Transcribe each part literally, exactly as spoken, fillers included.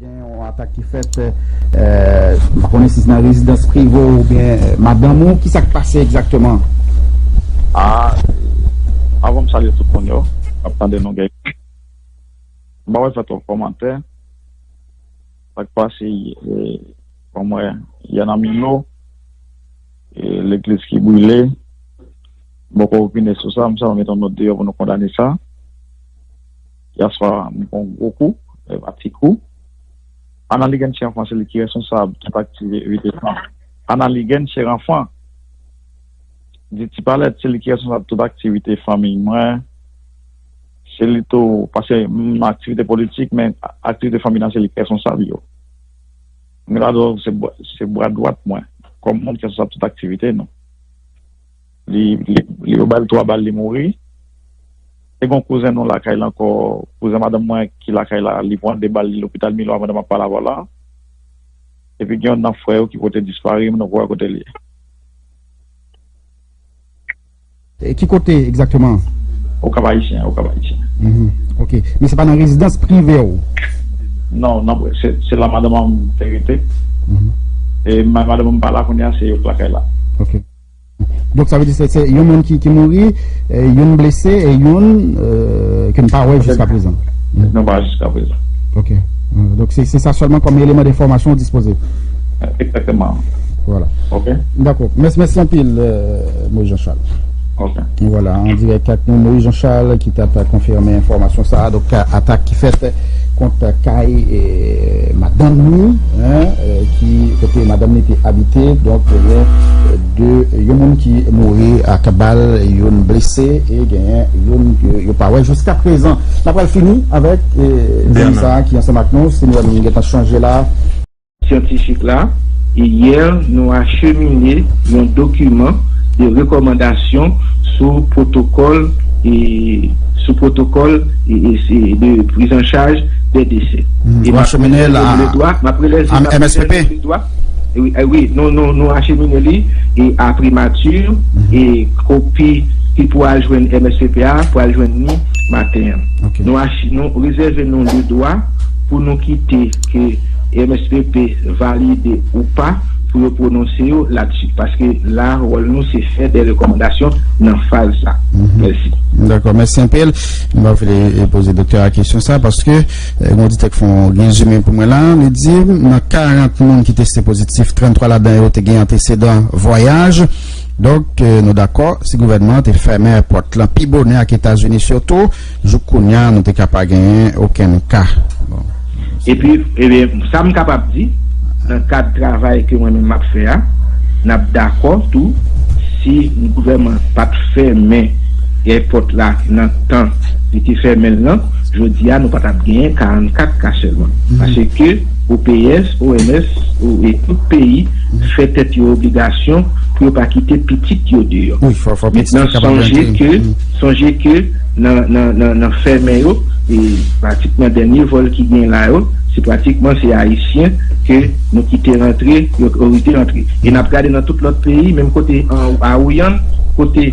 Gen yon atak ki fèt, eh, m pa konnen si se nan rezidans prive w oubyen, eh, madanm ou. Kisa k pase egzakteman? Ah, avan m salye tout moun yo k ap tande nou, gen, m pa wè fè twòp kòmantè. Sa k pase, eh, kòm wè, yè nan Milo, eh, legliz ki brile. M poko opine sou sa, m sèlman mete yon nòt deyò pou nou kondane sa. Yè swa, m pran yon gwo kou, e pa ti kou. Analigen Cheranfan, se li ki responsab tout aktivite fanmi. Analigen Cheranfan, di Ti Palèt, se li ki responsab tout aktivite fanmi mwen. Se li tou, paske m nan aktivite politik, men aktivite fanmi nan se li ki responsab yo. M ka di w se bra, se bra dwat mwen, kòm moun ki responsab tout aktivite nou. Li, li, li yo ba l twa bal, li mouri. Te gen yon kouzen nou lakay la ankò, kouzen madanm mwen ki lakay la, li pran de bal, li lopital Milo a pandan m ap pale avè w la. Epi gen yon nan frè yo ki pote disparu, m poko wè kote li ye. E ki kote egzakteman? Okap Ayisyen, Okap Ayisyen. Mhm. Ok. Men se pa nan rezidans prive w? Non, non, se, se la madanm an te rete. Mhm. E ma-, madanm an pa la kounye a, se yo k lakay la. Ok. Donk, sa vle di se, se yon moun ki, ki mouri, e, youn blese, e youn, e, ke n pa wè jiska prezan. Nou pa wè jiska prezan. Ok. Donk, se, se sa sèlman kòm eleman denfòmasyon w dispoze. Egzakteman. Vwala. Ok. Dakò. Mèsi, mèsi anpil, e, Moïse Jean Charles. Ok. Vwala, an dirèk ak nou, Moïse Jean Charles, ki t ap konfime enfòmasyon sa a. Donk, atak ki fèt kont kay, e, madanm ni, en, e, ki, kote madanm ni te abite. Donk, genyen, e, de, yon moun ki mouri ak bal, youn blese, e genyen youn ke yo pa wè jiska prezan. N ap pral fini avèk, e, zanmi sa a ki ansanm ak nou, si nou wè nou gentan chanje la. Syantifik la, e yè nou achemine yon dokiman de rekòmandasyon sou pwotokòl, e, sou pwotokòl, e, e, se de prizanchaj de desè. Hmm, e w achemine l a M S P P? Wi, e, wi, nou, nou, nou achemine li, e, a primati, e kopi ki pou al jwenn M S P P a, pou al jwenn ni maten an. Ok. Nou ach-, nou rezève nou le dwa pou nou kite ke M S P P valide ou pa pou yo pwononse yo ladsi. Paske la, wòl nou, se fè de rekòmandasyon nan faz sa. Mhm. Mèsi. Dakò, mèsi anpil. M ap vle, e, poze doktè a kesyon sa, paske, e, yon oditè k fè yon rezime pou mwen la, li di, nan karant moun ki teste pozitif, tranntwa ladan yo te gen antesedan vwayaj. Donk, e, nou dakò, si gouvènman an te fèmen èpòt lan pi bonè ak Etazini sitou, jouk kounye a, nou te ka pa genyen okenn ka. Bon. Epi, ebyen, sa m kapab di, nan kad travay ke mwen menm m ap fè a, n ap dakò tou, si gouvènman pa t fèmen èpòt la nan tan li te fèmen l lan, jodi a, nou pa t ap genyen karannkat ka sèlman. Mhm. Paske O P S, O M S, e tout peyi fè tèt yo obligasyon pou yo pa kite pitit yo deyò. Wi, fò, fò pitit yo kapab rantre. Mentnan, sonje ke, sonje ke nan, nan, nan, nan fèmen yo, e pratikman dènye vòl ki gen la yo, se pratikman se Ayisyen ke nou kite rantre, yo, yo kite rantre. E n ap gade nan tout lòt peyi, menm kote an, a Wuhan, kote,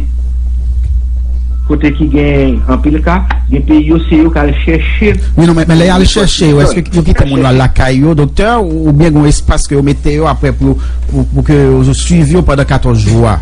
kote ki gen anpil ka, gen peyi yo, se yo k al chèche. Wi, non, men, men lè y al chèche yo, èske yo kite moun yo al lakay yo, doktè, ou, oubyen gen yon espas ke yo mete yo apre pou, pou, pou ke yo swiv yo pandan katòz jou a?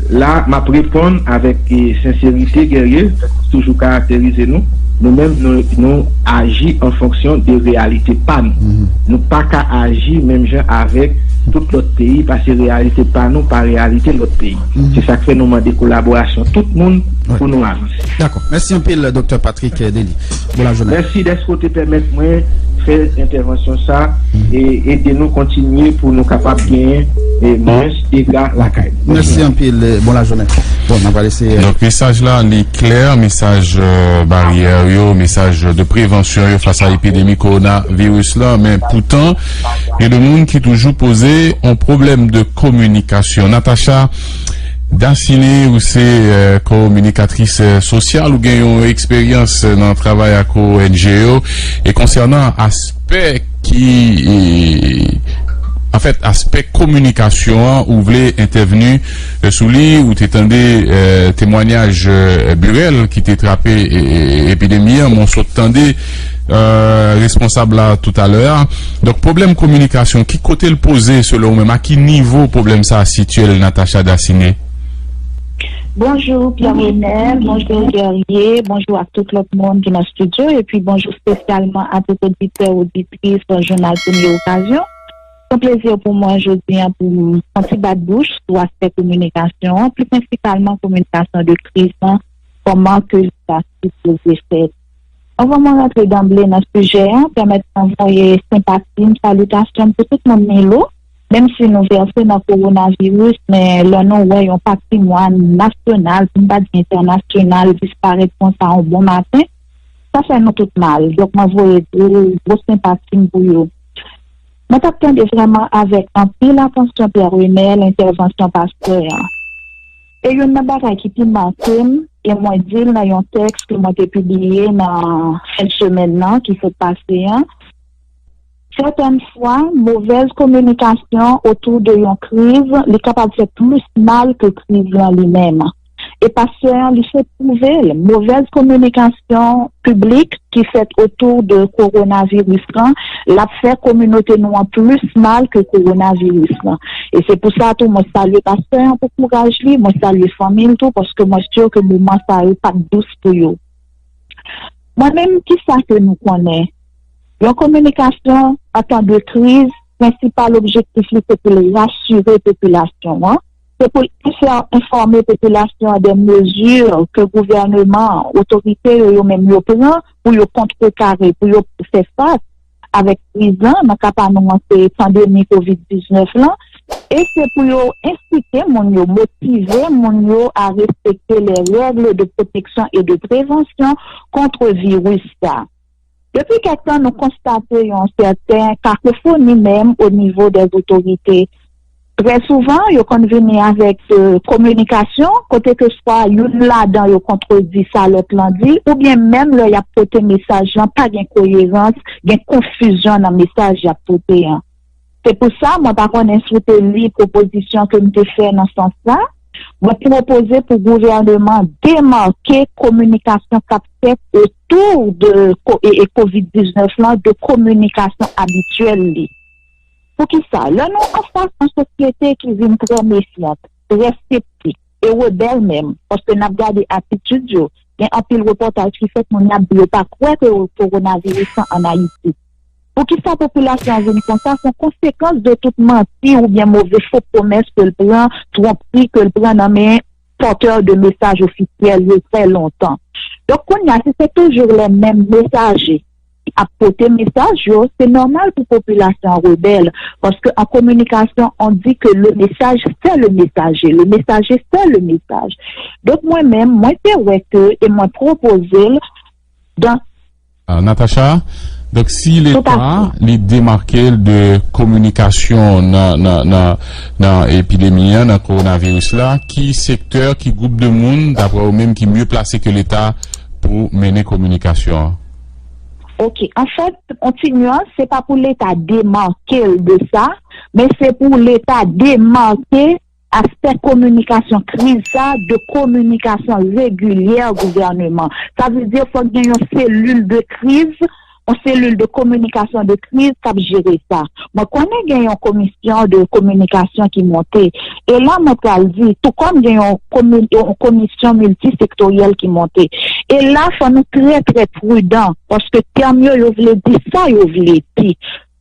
La, m ap reponn avèk, e, senserite, Guerrier, toujou karakterize nou. Nou menm, nou, nou aji an fonksyon de reyalite pa nou. Mhm. Nou pa ka aji menm jan avèk tout lòt peyi, paske reyalite pa nou pa reyalite lòt peyi. Mhm. Se sa k fè nou mande kolaborasyon tout moun pou nou avanse. Dakò. Mèsi anpil, doktè Patrick Dely. Bon lajounen. Mèsi dèske w te pèmèt mwen fè entèvansyon sa e ede nou kontinye pou nou kapab genyen, e, mwens dega lakay nou. Mèsi anpil, e, bon lajounen. Bon, n ap eseye. Donk, mesaj la, li klè, mesaj, e, baryè yo, mesaj de prevansyon yo fas a epidemi kowonaviris la, men poutan, gen de moun ki toujou poze yon pwoblèm de kominikasyon. Natacha Daciné, ou se, e, kominikatris, e, sosyal, ou gen yon eksperyans nan travay ak O N G yo, e konsènan aspè ki, e, anfèt, aspè kominikasyon an, ou vle entèvni, e, sou li, ou te tande, e, temwanyaj, e, Burel ki te trape, e, e, epidemi an, men w sot tande euh, responsab la toutalè a. Donk, pwoblèm kominikasyon, ki kote l poze selon ou menm? A ki nivo pwoblèm sa a sitye l, Natacha Daciné? Bonjou Pierre Renel, bonjou Guerrier, bonjou ak tout lòt moun ki nan estidyo, epi bonjou espesyalman a tout oditè, oditris Jounal Premye Okazyon. Se yon plezi pou mwen jodi a pou m fè yon ti bat bouch sou aspè kominikasyon an, pli prensipalman kominikasyon de kriz lan, kòman ke li ta sipoze fèt. Anvan mwen rantre danble nan sijè a, pèmèt mwen voye senpati m, salitasyon m pou tout moun Milo, menm si nou vèse nan kowonaviris, men lè nou wè yon patrimwàn nasyonal, pou m pa di entènasyonal, disparèt konsa yon bon maten, sa fè nou tout mal. Donk, mwen voye gwo, gwo senpati m pou yo. Mwen t ap tande vrèman avèk anpil atansyon Pierre Renel entèvansyon pastè a. E youn nan bagay ki pi make m, e mwen di l nan yon tèks ke mwen te pibliye nan fen semèn nan ki sot pase an, sètèn fwa, movèz kominikasyon otou de yon kriz, li kapab fè plis mal ke kriz lan li menm. E pastè an, li fè pwouve l, movèz kominikasyon piblik ki fèt otou de kowonaviris lan, l ap fè kominote nou an plis mal ke kowonaviris lan. E se pou sa tou, mwen salye pastè an pou kouraj li, mwen salye fanmi l tou, paske mwen si ke moman sa yo pa t dous pou yo. Mwen menm, kisa ke nou konnen? Yon kominikasyon an tan de kriz, prensipal objektif li se pou l rasire popilasyon an, se pou l enfò- enfòme popilasyon an de mezi ke gouvèneman, otorite yo, yo menm yo pran pou yo kontrekare, pou yo fè fas avèk kriz lan, nan ka pa nou an se pandemi kovid diznèf lan, e se pou yo ensite moun yo, motive moun yo a respekte les règles de protection et de prévention contre virus sa. Depi kèk tan, nou konstate yon sèten kakofoni menm o nivo dè otorite. Trè souvan, yo konn vini avèk kominikasyon, kote ke swa youn ladan yo kontredi sa lòt lan di, oubyen menm lè y ap pote mesaj lan, pa gen koyerans, gen konfizyon nan mesaj y ap pote an. Se pou sa, mwen pa konnen si w te li pwopozisyon ke m te fè nan sans sa. Mwen pwopoze pou gouvèneman demake kominikasyon k ap fèt otou de ko- e, e kovid diznèf lan de kominikasyon abityèl li. Poukisa? Lè nou anfas yon sosyete ki vin trè mefyant, trè septik e rebèl menm, paske n ap gade atitid yo, gen anpil repòtaj ki fèt, moun y ap di yo pa kwè ke kowonaviris lan ann Ayiti. Poukisa popilasyon an vin konsa? Se yon konsekans de tout manti oubyen move fo pwomès ke l pran, twonpri ke l pran nan men pòtè de mesaj ofisyèl yo trè lontan. Donk, kounye a, si se toujou lè menm mesaje ki ap pote mesaj yo, se nòmal pou popilasyon an rebèl, paske an kominikasyon, on di ke le message, c'est le messager, le messager, c'est le message. Donk, mwen menm, mwen te wè ke, e mwen pwopoze l, dan Ah, Natacha, donk si Leta li demake l de kominikasyon nan, nan, nan, nan epidemi an, nan kowonaviris la, ki sektè, ki gwoup de moun, daprè ou menm, ki mye plase ke Leta pou mennen kominikasyon an? Ok, anfèt, on ti nyans, se pa pou Leta demake l de sa, men se pou Leta demake aspè kominikasyon kriz sa de kominikasyon regilyè gouvèneman. Sa vle di fòk gen yon selil de kriz, yon selil de kominikasyon de kriz k ap jere sa. Mwen konnen gen yon komisyon de kominikasyon ki monte. E la mwen pral di, tou kòm gen yon, komi, yon komisyon miltisektoryèl ki monte. E la, fò nou trè, trè pridan, paske tèm yo, yo vle di sa yo vle di.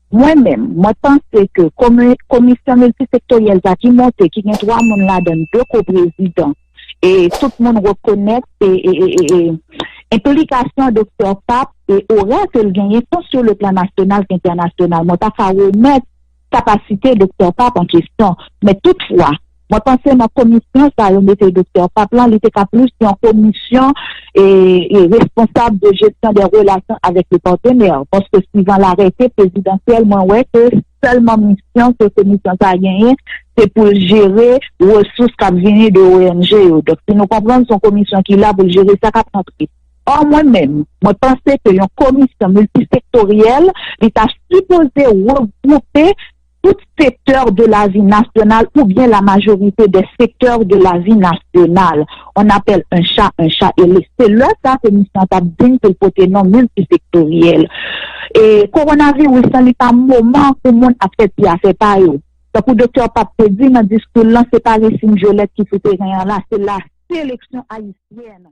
Mwen menm, mwen panse ke komi, komisyon miltisektoryèl sa ki monte, ki gen twa moun ladan l, de ko-prezidan, e tout moun rekonèt e, e, e, e, e enplikasyon Doktè Pap e ora ke l genyen, tan sou le plan nasyonal ke entènasyonal. Mwen pa ka remèt kapasite Doktè Pap an kesyon, men toutfwa, mwen panse nan komisyon sa yo mete Doktè Pap lan, li te ka plis yon komisyon e, e responsab de jesyon de relasyon avèk le partenaire, paske swivan larete prezidansyèl, mwen wè ke sèlman misyon ke komisyon sa genyen, se pou l jere resous k ap vini de O N G yo. Donk, si nou konprann, se yon komisyon ki la pou l jere sa k ap rantre. Ò, mwen menm, mwen panse ke yon komisyon miltisektoryèl, li ta sipoze regwoupe tout sektè de la vi nasyonal oubyen la majorite de sektè de la vi nasyonal. On appelle un chat un chat. E se lè sa ke misye an t ap dign pou l pote non miltisektoryèl. E kowonaviris lan, li pa moman pou moun ap fè ti afè pa yo. Tankou doktè Pap te di nan diskou l lan, se pa resin vyolèt ki sou teren an la, se la seleksyon ayisyèn.